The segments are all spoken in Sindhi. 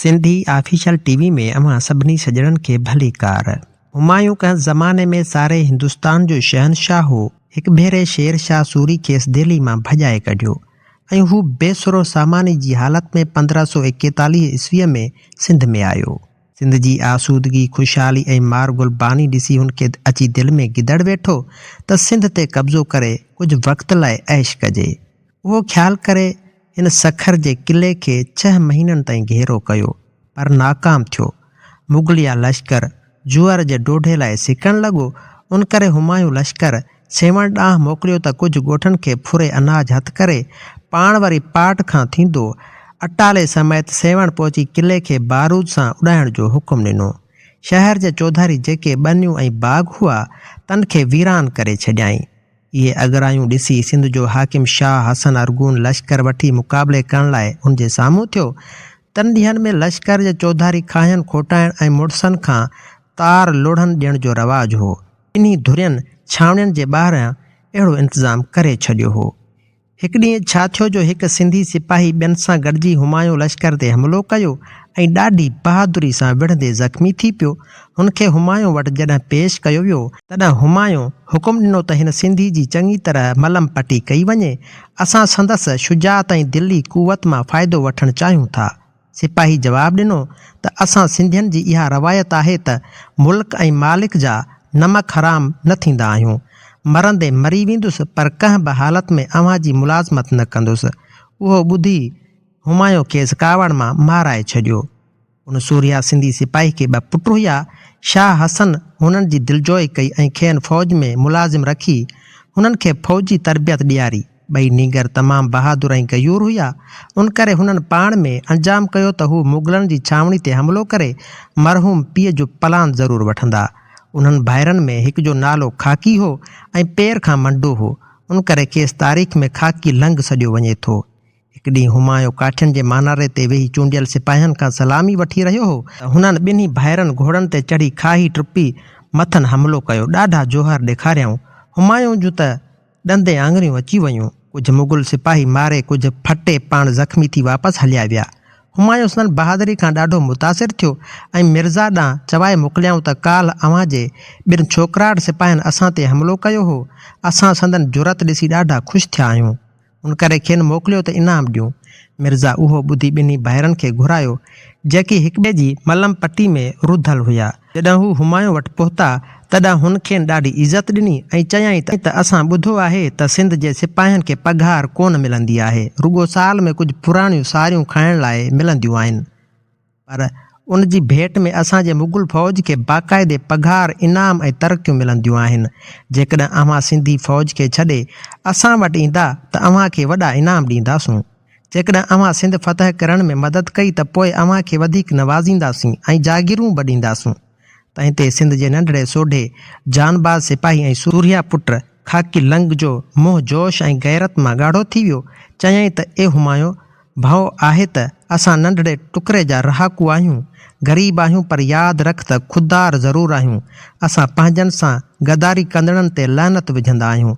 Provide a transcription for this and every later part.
سنڌي آفيشل ٽي وي ۾ اوهان سڀني سڄڻن کي ڀليڪار. همايون ڪنهن زماني ۾ ساري هندستان جو شهنشاهه هو. هڪ ڀيري شير شاهه سوري کيس دهلي مان ڀڄائي ڪڍيو ۽ هو بي سرو ساماني جي حالت ۾ 1541 عيسويء ۾ سنڌ ۾ آيو. سنڌ جي آسودگي، خوشحالي ۽ مارگل باني ڏسي هن کي اچي دل ۾ گدڙ ويٺو ته سنڌ تي قبضو ڪري ڪجهه وقت لاء عيش ڪجي. اهو خيال ڪري هن سکر جي قلعي کي ڇهه مهينن تائين گهيرو ڪيو، پر ناڪام ٿيو. مغليه لشڪر جوئر جي ڊوڍي لاء سڪڻ لڳو، ان ڪري همايون لشڪر سيوهڻ ڏانهن موڪليو ته ڪجهه ڳوٺن کي ڦري اناج هٿ ڪري، پاڻ وري پاٽ کان ٿيندو اٽالي سميت سيوهڻ پهچي قلعي کي بارود سان اڏائڻ جو حڪم ڏنو. شهر جي چوڌاري جيڪي ٻنيون ۽ باغ هئا، تن کي ويران ڪري ڇڏيائين. اهي اڳرايون ڏسي سنڌ جو حاڪم شاهه حسن ارغون لشڪر وٺي مقابلي ڪرڻ لاء هن جي سامهون ٿيو. تن ڏينهن ۾ لشڪر جي چوڌاري کاهين کوٽائڻ ۽ مڙسن کان تار لوڙهن ڏيڻ جو رواج هو. ٻنهي ڌرين ڇانوڻين جي ٻاهريان اهڙو انتظام ڪري ڇڏيو هو. هڪ ڏينهن ڇا ٿيو جو هڪ سنڌي سپاهي ٻين سان گڏجي همايون لشڪر تي حملو ڪيو ۽ ڏاڍي بهادري سان وڙهندي زخمي ٿي پيو. هن کي همايون وٽ جڏهن پيش ڪيو ويو، تڏهن همايون حڪم ڏنو ته هن سنڌي جي چڱي طرح ملم پٽي ڪئي وڃي، اسان سندس شجاعت ۽ دلي قوت مان فائدو وٺڻ چاهيون ٿا. سپاهي جواب ڏنو ته اسان سنڌين جي اها روايت آهي ته ملڪ ۽ مالڪ جا نمڪ حرام نه ٿيندا آهيون. مرندي مري ويندس پر ڪنهن به حالت ۾ اوهان جي ملازمت نه ڪندس. اهو ٻڌي همايون کيس ڪاوڙ مان مارائي ڇڏيو. ان سورهيا سنڌي سپاهي کي ٻه پٽ هيا. شاهه حسن هنن جي دلجوئي ڪئي ۽ کين فوج ۾ ملازم رکي هنن کي فوجي تربيت ڏياري. ٻئي نينگر تمام بهادر ۽ غيور هيا، ان ڪري هنن پاڻ ۾ انجام ڪيو ته هو مغلن جي ڇانوڻي تي حملو ڪري مرحوم پيء جو پلان ضرور وٺندا. انهن ڀائرن ۾ هڪ جو نالو خاڪي هو ۽ پير کان منڊو هو، ان ڪري کيس تاريخ ۾ خاڪي لنگ سڏيو وڃي ٿو. هڪ ڏينهن همايون ڪاٺين جي ماناري تي ويهي چونڊيل سپاهين کان سلامي وٺي رهيو هو ته هنن ٻنهي ڀائرن گهوڙن تي چڙهي کاهي ٽپي مٿن حملو ڪيو، ڏاڍا جوهر ڏيکاريائون. همايون جون ته ڏندين آڱريون اچي ويون. ڪجهه مغل سپاهي ماري ڪجهه ڦٽي پاڻ زخمي ٿي واپس هليا ويا. همايون سندن بهادري کان ڏاڍو متاثر ٿيو ۽ مرزا ڏانهن چوائي موڪليائون ته ڪالهه اوهان جي ٻن ڇوڪراٽ سپاهين اسان تي حملو ڪيو هو. اسان سندن جرئت ڏسي ڏاڍا خوش ٿيا آهيون. ان ڪري کين موڪليو ته انعام ڏيون. مرزا اهو ٻڌي ٻنهي ڀائرن کي گهرايو، جيڪي هڪٻئي جي ملم پٽي ۾ رڌل هيا. جڏهن هو همايون وٽ پهتا، تڏهن هن کين ڏاڍي عزت ڏني ۽ چيائين ته اسان ٻڌو آهي ته سنڌ جي سپاهين کي پگهار ڪونه ملندي آهي، رڳو سال ۾ ڪجهه پراڻيون ساريون کائڻ لاء ملنديون آهن. پر ان جي ڀيٽ ۾ اسان جي مغل فوج کي باقاعدي پگهار، انعام ۽ ترقيون ملنديون آهن. جيڪڏهن اوهان سنڌي فوج کي ڇڏي اسان وٽ ايندا ته اوهان کي وڏا انعام ڏينداسون. جيڪڏهن اوهان سنڌ فتح ڪرڻ ۾ مدد ڪئي ته پوء اوهان کي وڌيڪ نوازينداسين ۽ جاگيرون به ڏينداسون. تنهن تي سنڌ جي ننڍڙي سوڍي، جانباز سپاهي ۽ سورهيا پٽ خاڪي لنگ جو منهن جوش ۽ غيرت مان ڳاڙهو ٿي ويو. چيائين ته اي همايون! ڀؤ آهي ته اسان ننڍڙي ٽڪري جا رهاڪو آهيون، غريب آهيون پر ياد رک ته خوددار ضرور آهيون. اسان پنهنجن سان غداري ڪندڙن تي لعنت وجهندا آهيون.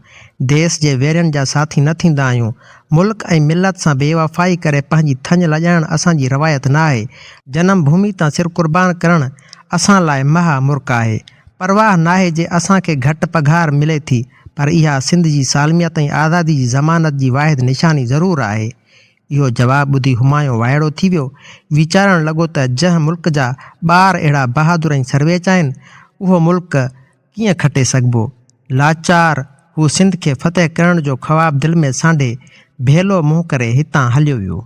ديس جي ويرين جا ساٿي نه ٿيندا آهيون. ملڪ ۽ ملت سان بيوفائي ڪري پنهنجي ٿڃ لڄائڻ اسان جي روايت نه آهي. جنم ڀومي تان سر قربان ڪرڻ اسان لاء مها مرڪ آهي. پرواهه ناهي جي اسان کي گهٽ پگهار ملي ٿي پر اها سنڌ جي سالميت ۽ آزادي جي ضمانت جي واحد نشاني ضرور آهي. اهو جواب ٻڌي همايون وائڙو ٿي ويو. ويچارڻ لڳو ته جنهن ملڪ جا ٻار اهڙا بهادر ۽ سرويچ آهن، اهو ملڪ ڪيئن کٽي سگهبو؟ لاچار هو سنڌ کي فتح ڪرڻ جو خواب دل ۾ سانڍي ڀيلو منهن ڪري هتان هليو ويو.